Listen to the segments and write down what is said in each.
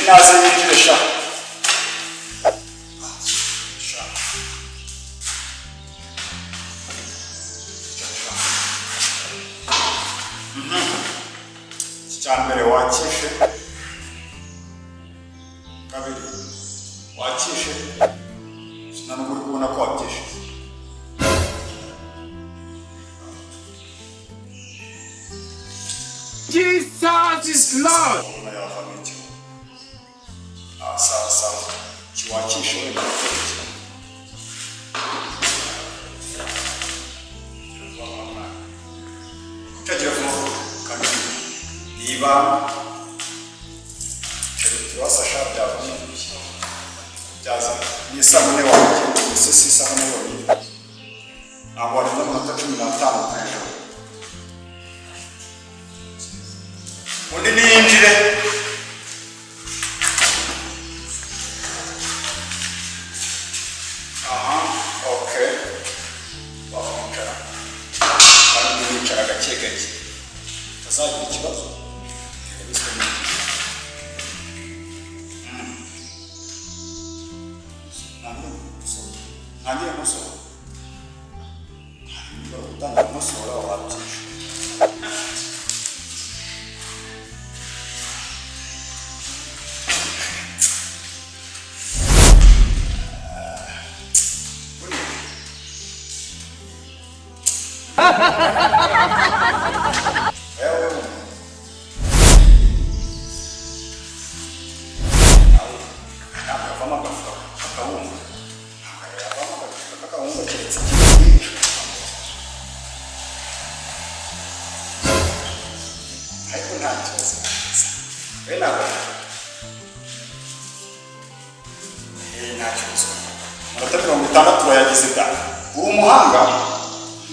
Naze yinjire sha. Sha. Sha, sha. Iki cya mbere wakishe, kabiri wakishe, nta nubwo uri kubona ko wabyishe. Jesus is Lord. Ubona yavamo iki? Ah, sawa sawa, kiwakishe wenda gukora iki? Utagira vuba kandi niba turasasha byavamo iki? Byaza ni isabune wanjye, ese si isabune yonyine, ntabwo warenza amanota 15 ku ijana. Undi niyinjire. Aha, okay, wakwicara kandi wicara gake gake utazagira ikibazo. Yabiswe n'iki? Ntangire gukosora, ntangire nkosora. Niba utangiye nkosora wabyishe. Ewe, nawe ntabwo yavamo agafu k'akawunga, ntabwo yavamo agafu k'akawunga keretse ikintu. Ariko nta kibazo, we ntabwo nta kibazo. Amanota 60 wayagize da, uri umuhanga.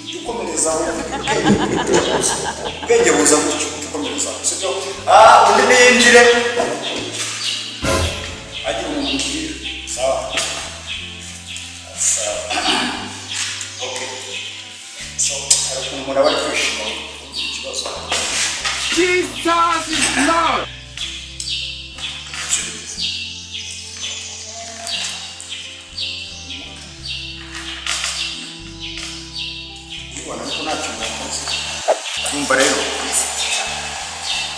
Jya ukomereza aho, ubwenge buza gutyo, jya ukomereza aho, sibyo? Ah, undi niyinjire, agira umuntu ubwira. Sawa sawa, okay. So hari ukuntu umuntu aba ari kwishima, ntugire ikibazo. Jesus is Lord. Ibyo ni byiza. Ubibona ariko nta kintu wakoze. Urumva rero,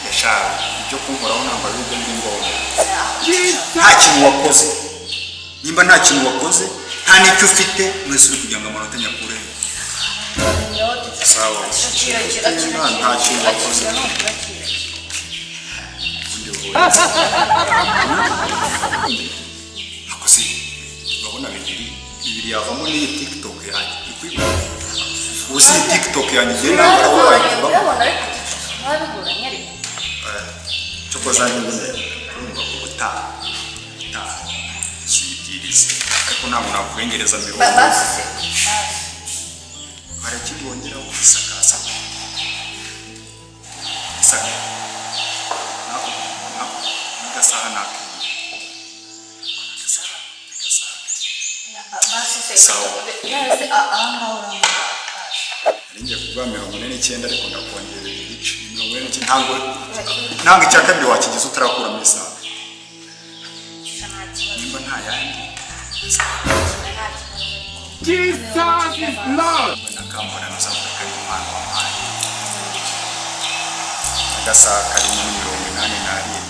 yashaka ibyo kunkoraho ntabwo ari byo biri ngombwa. Nta Jesus. kintu wakoze, nimba nta kintu wakoze, nta n'icyo ufite, mwese uri kugira ngo amanota nyakure. Sawa, nta kintu wakoze. Ubundi wowe akoze, urabona bibiri bibiri yavamo n'iyi TikTok yanjye uri. Ubu si iyi TikTok yanjye igihe ntabwo wayivamo. Urabona ariko mwabiguranye ariko. Cyokoza nyine urumva ubutaha, ubutaha suyibwirize, ariko ntabwo nakurengereza 40. Basi se. Hari ikindi wongeraho, isakasa isaka nako nako n'agasaha nakemye, agasaha, agasaha. Basi se. Sawa. None aha ngaha urabona basi. Nari ngiye kuvuga 49 ariko ndakongerera igice, 49. Ntabwo icya kabiri wakigize utarakuramo isaha. Nta kibazo. Nimba nta yandi. Nta kibazo ariko. Jesus is Lord. Nakambona nazavuga ko ari impano wampaye. Agasaha kari muri 87.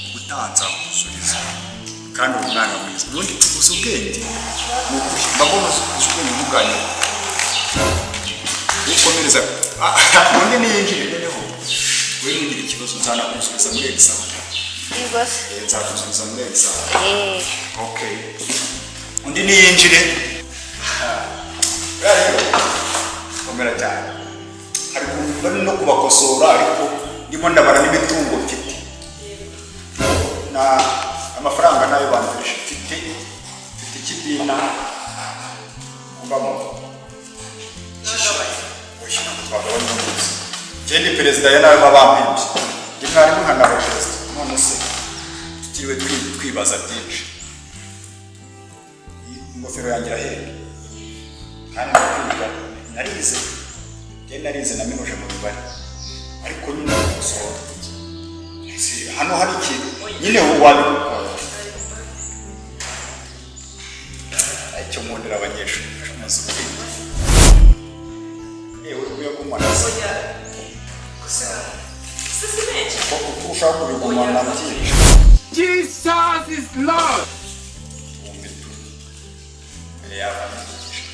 Ubutaha nzakuzuriza kandi uri umwana mwiza. Ubundi uzi ubwenge, ni ukuri mba mbona uzi ubwenge nk'ubwa nyoko. Ukomereza. Undi niyinjire. Noneho we ntugire ikibazo, nzanakuzuliza muri examen. Yego se. Nzakuzuliza muri examen. Eh. Okay, undi niyinjire. Buriya rero komera cyane, hari ukuntu bari no kubakosora ariko ndimo ndabara n'imitungo mfite na amafaranga nayo bandurisha. Mfite ikibina mbamo. Oya, ntabwo twagabanya umunsi. Njye ndi perezida ya nawe baba bampembye, ndi mwarimu nkanaba perezida. None se tutiriwe twibaza byinshi, iyi ingofero yanjye irahenda kandi ndakwiga, narize, njye narize na minuje mu mibare, ariko nyine gukosora. Ese Hano hari ikintu nyine wabikora. Icyo nkundira abanyeshuri, amaze ubwenge. Uri kuyagumana se? Oya, gusa si menshi. Ko uko ushaka kubigumana byica. Jesus is Lord. Ibihumbi tu mbere yawe amwigisha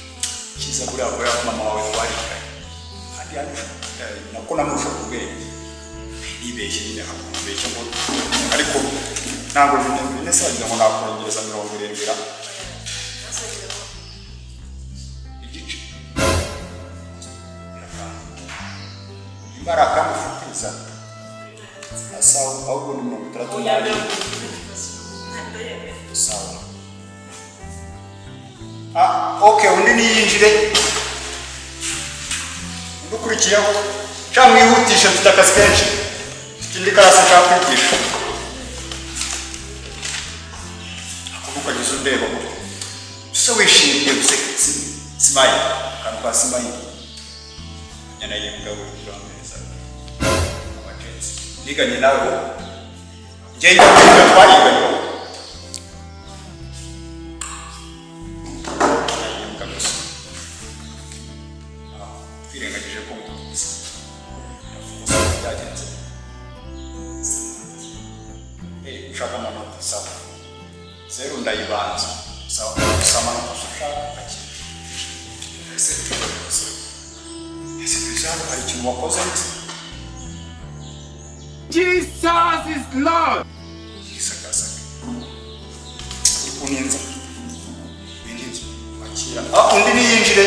cyiza. Buriya buriya mama wawe twariganye kandi yarusha, nako namurusha ku bwenge. Nibeshye nyine, ntabwo ngo, ariko ntabwo bine se wagira ngo nakongereza 70 ra. Ntazongere ko. Igice. Nimba ari akandi ufitiza asawa, ahubwo ni mirongo itandatu Oya, n'abiri. 70 nta kibazo, ndayemera. Sawa. Ah, okay, undi niyinjire. Undi ukurikiyeho. Sha mwihutishe, mfite akazi kenshi. Mfite indi class nshaka kwigisha. Ako ukageza undeba gutyo. Se wishimye guseka. Smile. Akantu ka smile. Nyana y'imbwa we urameza. Abagenzi. Niganye nawe wowe. Njye njya kwiga, twariganye wowe. Imbwa gusa. Ah, twirengagije ko mutuzi gusa byagenze. Ushaka amanota? Sawa, zeru ndayibanza. Sawa, gusa amanota ushaka akira. Ese biza hano hari ikintu wakoze nzi? Jesus is Lord. Yisakasaka uri kuninza winjiza akira. Ah, undi niyinjire.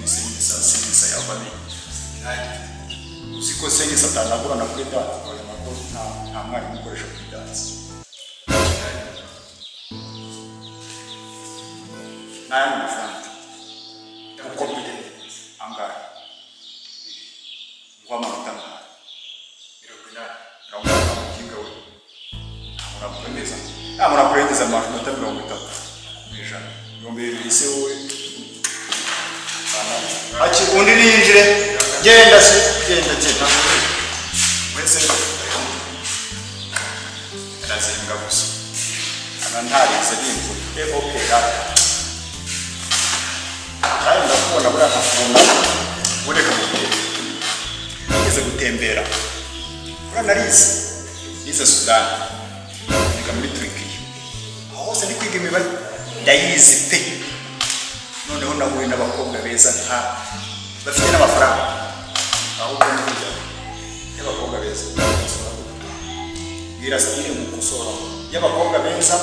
Senyisa, senyisa yavane. Uzi ko senyisa atanagurana kuri dati? Oya, nako nta mwarimu ukoresha kuri dati n'ayandi mafaranga. Uko biri angahe? Ngo amanota angahe? 80. 80? Mukinga we, ntabwo nakwemeza, ntabwo nakurengeza amanota 30%. 70 se wowe? Ati undi niyinjire. Genda se, genda, genda wese. Arazenga gusa ana ntarize n'imvura. Okay, rata kandi ndakubona buriya, nkakubona ureka mubwire. Nigeze gutembera buriya, narize, nize Sudani, niga muri Turikiya, aho hose ndi kwiga imibare ndayizi pe. Noneho nahuye n'abakobwa beza nka bafite n'amafaranga, ahubwo ni kujya y'abakobwa beza. Bwira style mukosora y'abakobwa beza,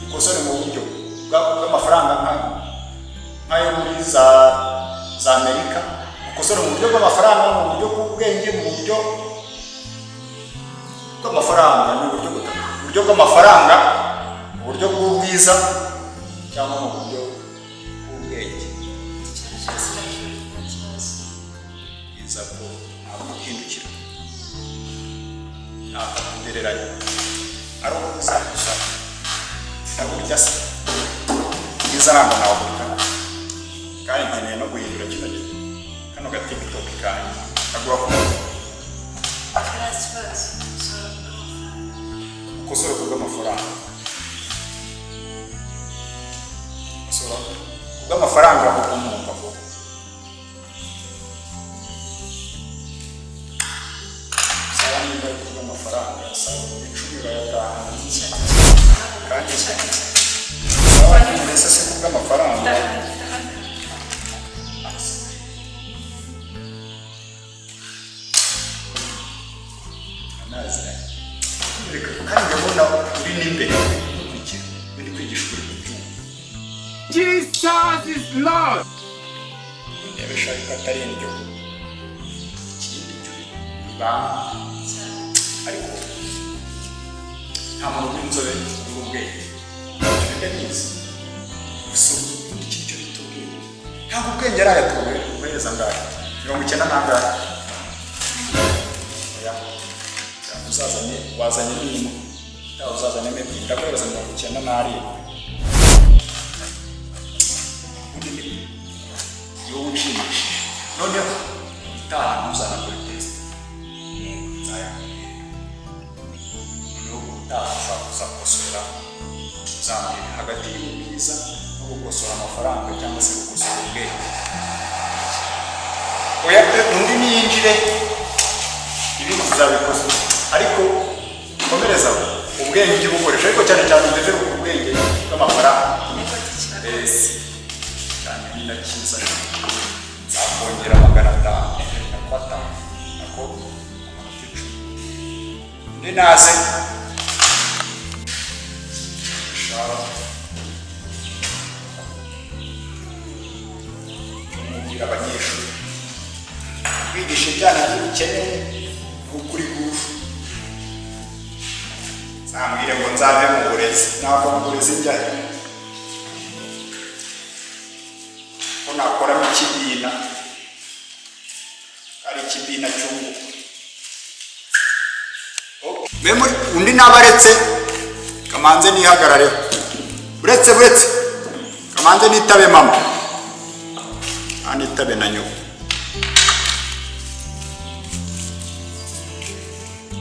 ukosore mu buryo bw'amafaranga nk'ayo muri za Amerika, ukosore mu buryo bw'amafaranga, mu buryo bw'ubwenge, mu buryo bw'amafaranga. Ni uburyo butatu: uburyo bw'amafaranga, uburyo bw'ubwiza, cyangwa mu buryo bw'ubwenge. Ikintu cyose ndakibona, nta kibazo. Bwiza bwo ntabwo guhindukira, ntabwo kugereranya ari ubwiza gusa. Ndaburya se bwiza? Ntabwo naburya, kandi nkeneye no guhindura kino gihe kano ga TikTok kanjye kagura ku Nta kibazo, ushobora kubona. Ukosore ku bw'amafaranga, ukosora ku bw'amafaranga kuko mwumva ko sawa. Niba ari ku bw'amafaranga, sawa, 10 urayatahana. Kandi sawa, mbese si ku bw'amafaranga? Amazi reka, kandi ndabona uri n'imbere ukurikira uri kwigisha, uri kubyumva. Jesus is Lord. Ndebe shaka ko atari indyo. Ikindi cyo ibanga, ariko nta muntu w'inzobe uri ubwenge, ibyo ndabizi. Gusa ubundi ikindi cyo bita ubwenge, ntabwo ubwenge ari aya tuguhereza angahe? 90 n'angahe? Oya, cyangwa uzazanye, wazanye n'imwe, utaha uzazanye ebyiri, ndaguhereza 97. Ubundi ni Niwo unshimishije. Noneho utaha ntuzanakore test, nzayakubwira. Noneho utaha ushobora kuzakosora, uzambwira hagati y'ubwiza no gukosora amafaranga cyangwa se gukosora ubwenge. Oya, undi niyinjire, ibindi tuzabikosora, ariko komereza aho. Ubwenge ujye ubukoresha, ariko cyane cyane udevelope ubwenge bw'amafaranga. Yego teacher, rwose. Cyane ni na cyiza. Nzakongera 500, nako 5, nako amanota 10. Undi naze. Shawa, mubwira abanyeshuri, kwigisha ibyana by'ubukene ni ukuri gufu. Nzambwire ngo nzave mu burezi, nava mu burezi njyahe? Ko nakoramo ikibina, ari ikibina cyunguka. Undi nabaretse kamanze nihagarareho. Uretse, buretse kamanze nitabe mama, anitabe na nyoko.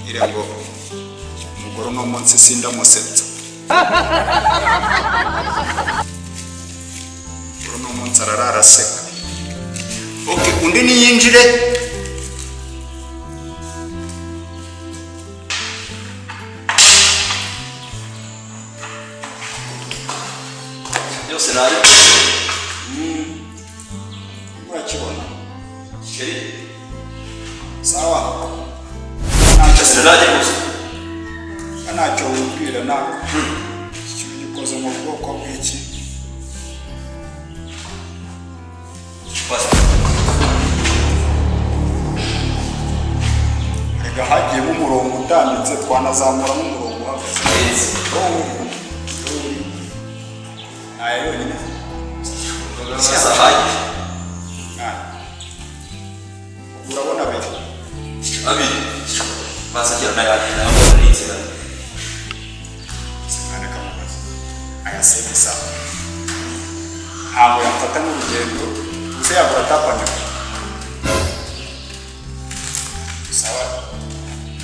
Ire ngo umugore uno munsi sindamusetsa, umugore uno munsi ararara aseka. Okay, undi niyinjire. Byose nari. Murakibona? Chéri. Sawa. Byose nari gusa. Ntacyo wibwira nawe, iki kintu gikoze mu bwoko bw'iki? Basi. Rega hagiyemo umurongo utambitse, twanazamuramo umurongo uhagaze. Ntaya yonyine. Sahagije. Mwana, urabona abiri? Abiri basakira nayo nayo ni inzira. Mwana, kamubaza aya sevisa ntabwo yamfata nk'urugendo uze yagura tapanyuka. Sawa,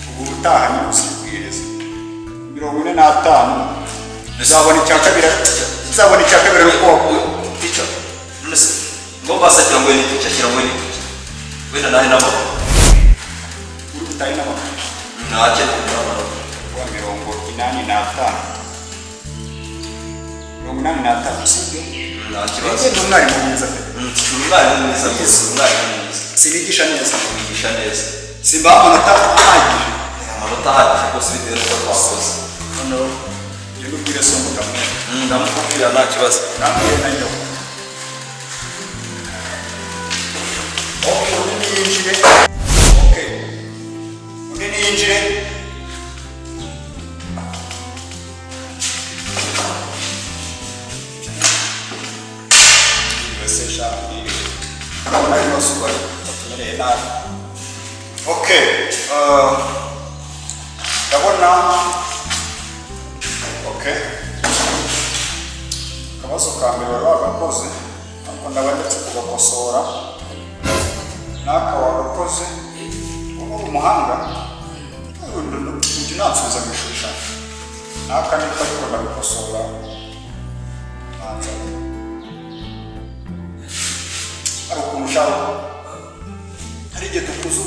ubu utaha nyine usibwiriza 45, uzabona icya kabiri, uzabona icya kabiri ariko wakuye. Teacher, none se ngo basakira ngo ni teacher kira ngo ni teacher wenda nahe nabo. Uri butahe n'amaguru? Ntacyo n'amaguru. Wa 85, 85, sibyo? Nta kibazo. Ni umwarimu mwiza pe. Umwarimu mwiza rwose, umwarimu mwiza. Sinigisha neza? Wigisha neza. Simbaha amanota ahagije? Amanota ahagije rwose, bitewe n'uko twakoze. Noneho genda ubwire so ngo ndamwemera. Ndamukubwira, nta kibazo. Nambwire na nyoko. Okay, undi niyinjire. Okay, undi niyinjire. Wese sha, urabona rino zuba ritumereye nabi. Okay, ndabona. Okay, akabazo ka mbere wari wagakoze, ariko ndaba ndetse kugakosora. N'aka wagakoze. Wowe uri umuhanga, ujya unansubiza mu ishuri sha. N'aka niko, ariko ndabikosora. Banza hari ukuntu ushaka, hari igihe dukuza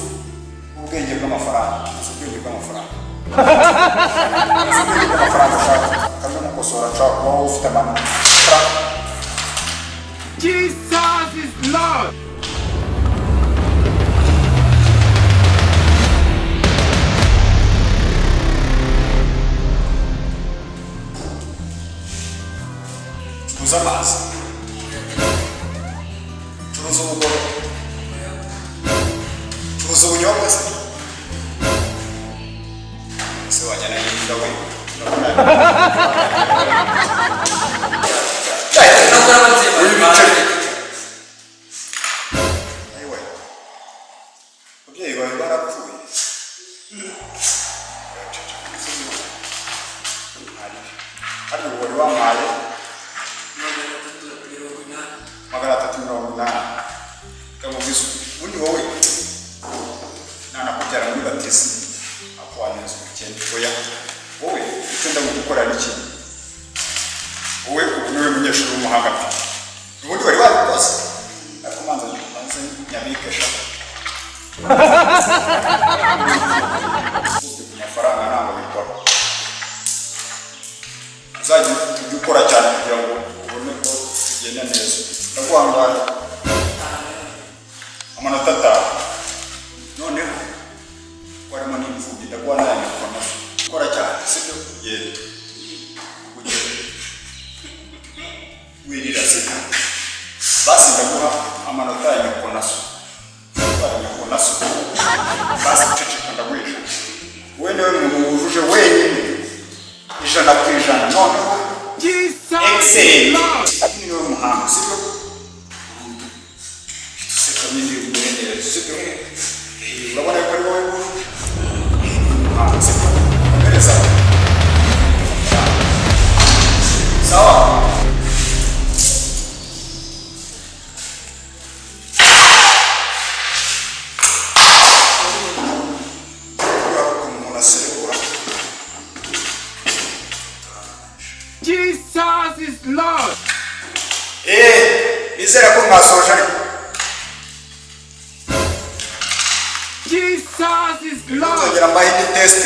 ubwenge bw'amafaranga, dukuza ubwenge bw'amafaranga, dukuza ubwenge bw'amafaranga. Ushaka ukamukosora, nshobora kuba wowe ufite amanota. Jesus is Lord. Curuza amazi, curuza ubugoro, curuza ubunyobwa se? Ese wajyana n'imbwa we? Urabona uri bicaye. Ayiwe, ababyeyi bawe barapfuye? Hari ubu wari wampaye 380. 380. Ndamubwiza ukuri, ubundi wowe nanakubyara muri batisi akwaneza ubukene. Oya, wowe icyo ndagukora ni kimwe. Wowe ubu niwe munyeshuri w'umuhanga mfite. Ubundi wari wabikoze, ariko manza manze nyabike sha. Ku mafaranga ntabwo bikora. Uzajya ujya ukora cyane kugira ngo ubone ko bigenda neza. Ndaguhangaye amanota 5. Noneho warimo n'imfubyi, ndaguha n'aya mikono. Ukora cyane, sibyo? Yego, ugere wirira, sibyo? Basi ndaguha amanota ya nyoko na so, ya nyoko na so. Basi ceceka, ndaguha 100. Wowe niwe muntu wujuje wenyine 100%. Noneho Jesus is excellent. Lord. Niwe muhanga, sibyo? Seka nyine, umere neza, sibyo? Urabona ko ari wowe wujuje umuhanga, sibyo? Komereza. Sawa. Umuntu aserebura. Jesus is Lord. Nizera ko mwasoje ariko. Jesus is Lord. Nzongera mbahe indi test.